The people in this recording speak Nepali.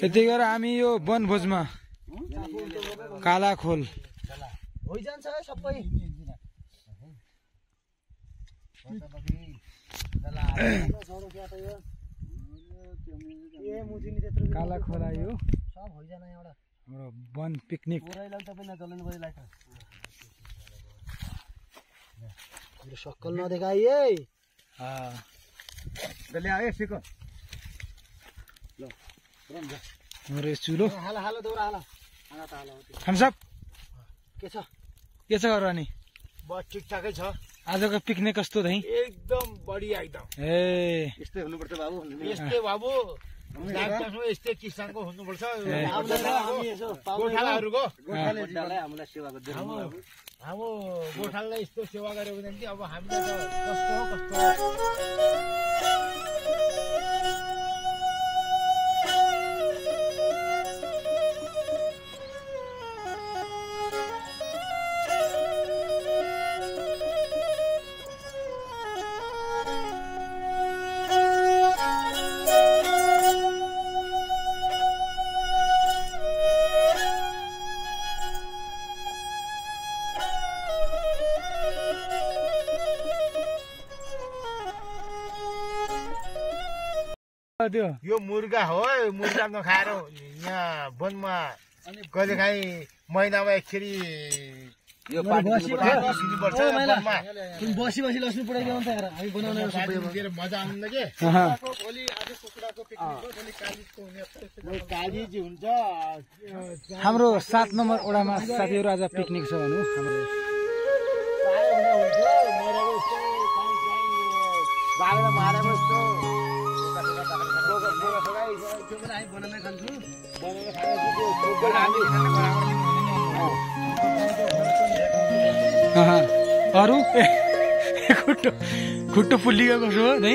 यति गरेर हामी यो वनभोजमा कालाखोल होइजान्छ सबै कालाखोल आयो सब होइजान एउटा हाम्रो वन पिकनिक पुरैलाई तपाईँ नचल्नु पर्यो लाइट मेरो सक्कल नदेखाइ है जल्दी आयो सिको ल हाम्रो चुलो हाल हाल दौरा हाल हाल त हाल थम्सअप के छ गरेर अनि बस ठिकठाकै छ आजको पिकनिक कस्तो दाइ एकदम बढिया एकदम ए यस्तै हुनुपर्छ बाबु यस्तै बाबु यस्तै किसानको हुनुपर्छ गोठालाहरूको हामीलाई सेवा गरिदिनु हाम्रो गोठालाई यस्तो सेवा गर्यो भने चाहिँ अब हामीलाई त कस्तो कस्तो यो मुर्गा हो मुर्गा नखाएर यहाँ वनमा कहिलेकाहीँ महिनामा एकखेरी यो बसी बसी लस्नु पुऱ्याइदिनु त यार हामी बनाउने मजा आउँदैन के भोलि आज कुखुराको पिकनिक कालिज हुन्छ हाम्रो 7 नम्बर ओडामा साथीहरू आज पिकनिक छ भनौँ हाम्रो अरू खुट्टो फुल्ली गएको छ है